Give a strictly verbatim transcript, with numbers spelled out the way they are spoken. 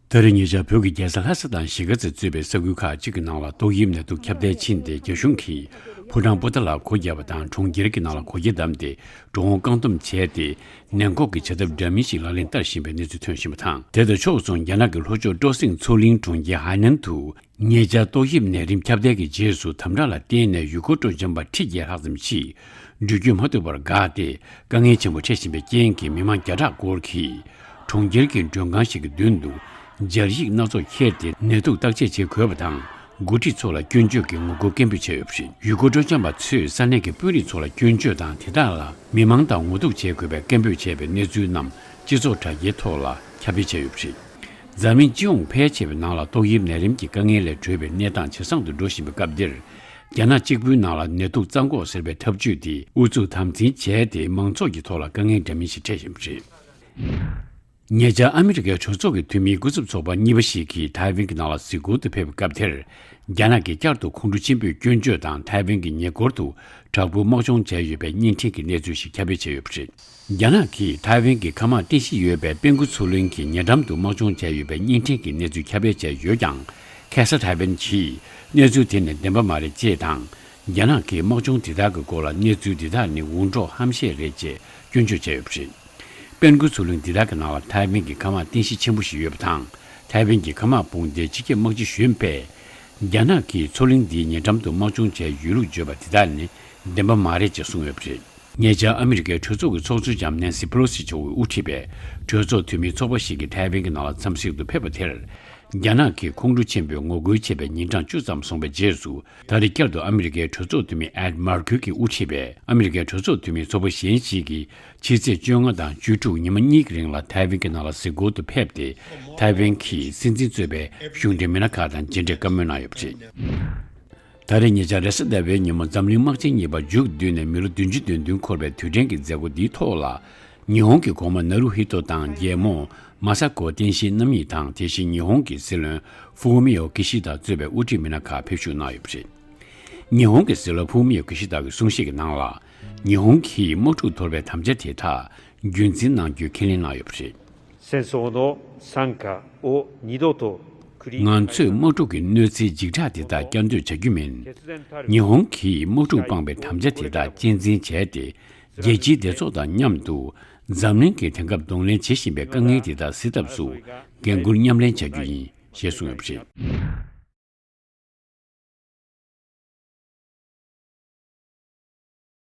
ད་རེས་ཉེ་ཆར་བོད་ཀྱི་རྒྱལ་ས་ལྷ་ས་དང་གཞིས་ཀ་རྩེ་གཙོས་པའི་ས་ཁུལ་ཁག་ཅིག་གི་ནང་ལ་ཏོག་དབྱིབས་ནད་དུག་ཁྱབ་གདལ་ཕྱིན་ཏེ། རྒྱ་གཞུང་གིས་ཕོ་བྲང་པོ་ཏཱ་ལར་སྒོ་བརྒྱབ་པ་དང་། གྲོང་ཁྱེར་གྱི་ནང་ལ་སྒོ་ཁྱི་བསྡམས་ཏེ་འགྲོ་འོང་བཀག་སྡོམ་བྱས་ཏེ། ནན་འགོག་གི་བྱ་ཐབས་འདྲ་མིན་ཞིག་ལག་ལེན་བསྟར་བཞིན་པའི་གནས་ཚུལ་ཐོན་བཞིན་པ་དང་། དེ་དང་ཕྱོགས་མཚུངས། རྒྱ་ནག་གི་ལྷོ་ཕྱོགས་ཀྲོ་སིང་མཚོ་གླིང་གྲོང་ཁྱེར་ཧའེ་ནན་དུ། ཉེ་ཆར་ཏོག་དབྱིབས་ནད་རིམས་ཁྱབ་གདལ་གྱི་རྗེས་སུ། དམ་དྲག་ལ་བརྟེན་ནས་ཡུལ་སྐོར་སྤྲོ་འཆམ་པ་ཁྲི་བརྒྱད་ལྷག་ཙམ་ཞིག་འགྲུལ་སྐྱོད་མ་ཐུབ་པར་འགག་སྟེ། དཀའ་ངལ་ཆེན་པོ་འཕྲད་བཞིན་པའི་རྐྱེན་གྱིས། མི་མང་བརྒྱ་ཕྲག་སྐོར་གྱིས་གྲོང་ཁྱེར་གྱི་མགྲོན་ཁང་ཞིག་གི་མདུན་དུ་སྦྱར་ཡིག་སྣ་ཚོགས་འཁྱེར་ཏེ། ནད་དུག་བརྟག་དཔྱད་བྱེད་དགོས་པ་དང་། འགོ་ཁྲིད་ཚོ་ལ་སྐྱོན་བརྗོད་ཀྱི་ངོ་རྒོལ་སྐད་འབོད་བྱས་ཡོད་པ་རེད། ཡུལ་སྐོར་སྤྲོ་འཆམ་པ་ཚོས་ས་གནས་ཀྱི་དཔོན་རིགས་ཚོ་ལ་སྐྱོན་བརྗོད་དང་། དེ་དག་ལ་མི་མང་དང་ངོ་གཏུག་བྱེད་དགོས་པའི་སྐད་འབོད་བྱས་པའི་གནས་ཚུལ་རྣམས་སྤྱི་ཚོགས་དྲ་རྒྱའི་ཐོག་ལ་ཁྱབ་སྤེལ་བྱས་ཡོད་པ་རེད། འཛམ་གླིང་སྤྱི་ཡོངས་ཕལ་ཆེ་བའི་ནང་ལ་ཏོག་དབྱིབས་ནད་རིམས་ཀྱི་དཀའ་ངལ་ལས་གྲོལ་བའི་གནས་སྟངས་ཇེ་བཟང་དུ་འགྲོ་བཞིན་པའི་སྐབས་འདིར། རྒྱ་ནག་གཅིག་པུའི་ནང་ལ་ནད་དུག་རྩ་འགོག་ཟེར་བའི་ཐབས་ཇུས་དེ་ཨུ་ཚུགས་དམ་འཛིན་བྱས་ཏེ། མང་ཚོགས་ཀྱི་ཐོག་ལ་དཀའ་ངལ་འདྲ་མིན་ཞིག་འཕྲད་བཞིན་པ་རེད། ཉེ་ཆར་ཨ་མི་རི་ཀའི་གྲོས་ཚོགས་ཀྱི་འཐུས་མིའི་སྐུ་ཚབ་ཚོགས་པ་གཉིས་པ་ཞིག་གིས་ཐའེ་ཝན་གྱི་ནང་ལ་གཟིགས་སྐོར་དུ་ཕེབས་པའི་སྐབས་དེར། རྒྱ་ནག་གིས་བསྐྱར་དུ་ཁོང་ཁྲོ་ཆེན་པོས་སྐྱོན་བརྗོད་དང་། ཐའེ་ཝན་གྱི་ཉེ་འཁོར་དུ་དྲག་པོའི་དམག་སྦྱོང་བྱས་ཡོད་པའི་བརྙན་འཕྲིན་གྱི་གནས་ཚུལ་ཞིག་ཁྱབ་སྤེལ་བྱས་ཡོད་པ་རེད། རྒྱ་ནག་གིས་ཐའེ་ཝན་གྱི་མཁའ་དམག་རྟེན་གཞི་ཡོད་པའི་པེན་ཀུ་མཚོ་གླིང་གི་ཉེ་འགྲམ་དུ་དམག་སྦྱོང་བྱས་ཡོད་པའི་བརྙན་འཕྲིན་གྱི་གནས་ཚུལ་ཁྱབ་སྤེལ་བྱས་ཡོད་ཀྱང་། ཁ་སང་ཐའེ་ཝན་གྱིས་གནས་ཚུལ་དེ་ནི་བདེན་པ་མ་རེད་ཅེས་དང་། རྒྱ་ནག་གིས་དམག་སྦྱོང་དེ་དག་གི་སྐོར་ལ་གནས་ཚུལ་འདི་དག་ནི་འུར་སྒྲོག་ཧམ་བཤད་རེད་ཅེས་སྐྱོན་བརྗོད་བྱས་ཡོད་པ་རེད། པེན་ཀུ་མཚོ་གླིང་འདི་དག་གི་ནང་ལ་ཐའེ་ཝན་གྱི་མཁའ་དམག་རྟེན་གཞི་ཆེན་པོ་ཞིག་ཡོད་པ་དང་། ཐའེ་ཝན་གྱི་མཁའ་དམག་དཔུང་སྡེ་སྤྱི་ཁྱབ་དམག་སྤྱི་གཞོན་པས། རྒྱ་ནག་གིས་མཚོ་གླིང་འདིའི་ཉེ་འགྲམ་དུ་དམག་སྦྱོང་བྱས་ཡོད་ལུགས་བརྗོད་པ་དེ་དག་ནི་བདེན་པ་མ་རེད་ཅེས་གསུངས་ཡོད་པ་རེད། ཉེ་ཆར་ཨ་མི་རི་ཀའི་གྲོས་ཚོགས་ཀྱི་ཚོགས་གཙོ་ལྕམ་ནེན་སི་པེ་ལོ་སི་མཆོག་གིས་དབུ་ཁྲིད་པའི་གྲོས་ཚོགས་འཐུས་མིའི་ཚོགས་པ་ཞིག་གིས་ཐའེ་ཝན་གྱི་ནང་ལ་འཚམས་གཟིགས་དུ་ཕེབས་པ་དེར། རྒྱ་ནག་གིས་ཁོང་ཁྲོ་ཆེན་པོས་ངོ་རྒོལ་བྱས་པའི་ཉིན་གྲངས་བཅུ་ཙམ་སོང་བའི་རྗེས་སུ། ད་རེས་བསྐྱར་དུ་ཨ་མི་རི་ཀའི་གྲོས་ཚོགས་འཐུས་མི་ཨེད་མར་ཁུལ་གྱིས་དབུ་ཁྲིད་པའི་ཨ་མི་རི་ཀའི་གྲོས་ཚོགས་འཐུས་མིའི་ཚོགས་པ་གཞན་ཞིག་གིས། ཕྱི་ཚེས་བཅོ་ལྔ་དང་བཅུ་དྲུག་ཉི་མ་གཉིས་ཀྱི་རིང་ལ་ཐའེ་ཝན་གྱི་ནང་ལ་གཟིགས་སྐོར་དུ་ཕེབས་ཏེ། ཐའེ་ཝན་གྱི་སྲིད་འཛིན་གཙོས་པའི་གཞུང་འབྲེལ་མི་སྣ་ཁག་དང་མཇལ་འཕྲད་བཀའ་མོལ་གནང་ཡོད་པ་རེད། ད་རེས་ཉེ་ཆར་རེས་གཟའ་ཟླ་བའི་ཉིན་མོ། འཛམ་གླིང་དམག་ཆེན་གཉིས་པ་མཇུག་བསྡུས་ནས་མི་ལོ་བདུན་ཅུ་དོན་བདུན་འཁོར་བའི་དུས་དྲན་གྱི་མཛད་སྒོ་འདིའི་ཐོག་ལ། ཉི་ཧོང་གི་གོང་མ་ནཱ་རུ་ཧི་ཏོ་དང་རྒྱལ་མོ་མ་ས་ཀོ་བསྟན་ཤེས་རྣམ་གཉིས་དང་། དེ་བཞིན་ཉི་ཧོང་གི་སྲིད་བློན་ཧྥུ་མི་ཡོ་ཀི་ཤི་ད་གཙོས་པའི་དབུ་ཁྲིད་མི་སྣ་ཁག་ཕེབས་ཞུགས་གནང་ཡོད་པ་རེད། ཉི་ཧོང་གི་སྲིད་བློན་ཧྥུ་མི་ཡོ་ཀི་ཤི་ད་གི་གསུང་བཤད་ཀྱི་ནང་ལ། ཉི་ཧོང་གིས་དམག་འཁྲུག་དོར་བའི་དམ་བཅའ་དེ་དག་རྒྱུན་འཛིན་གནང་རྒྱུའི་ཁས་ལེན་གནང་ཡོད་པ་རེད། 戦争の惨禍を二度と ང་ཚོས་དམག་འཁྲུག་གི་གནོད་འཚེའི་འཇིགས་སྐྲག་དེ་དག་བསྐྱར་ཟློས་བྱ་རྒྱུ་མིན། ཉི་ཧོང་གིས་དམག་འཁྲུག་སྤངས་པའི་དམ་བཅའ་དེ་དག་གཅེས་འཛིན་བྱས་ཏེ། རྒྱལ་སྤྱིའི་སྡེ་ཚོགས་དང་མཉམ་དུ་འཛམ་གླིང་གིས་དེང་སྐབས་གདོང་ལེན་བྱེད་བཞིན་པའི་དཀའ་ངལ་དེ་དག་སེལ་ཐབས་སུ་འགན་འཁུར་མཉམ་ལེན་བྱ་རྒྱུ་ཡིན། ཞེས་གསུངས་ཡོད་པ་རེད།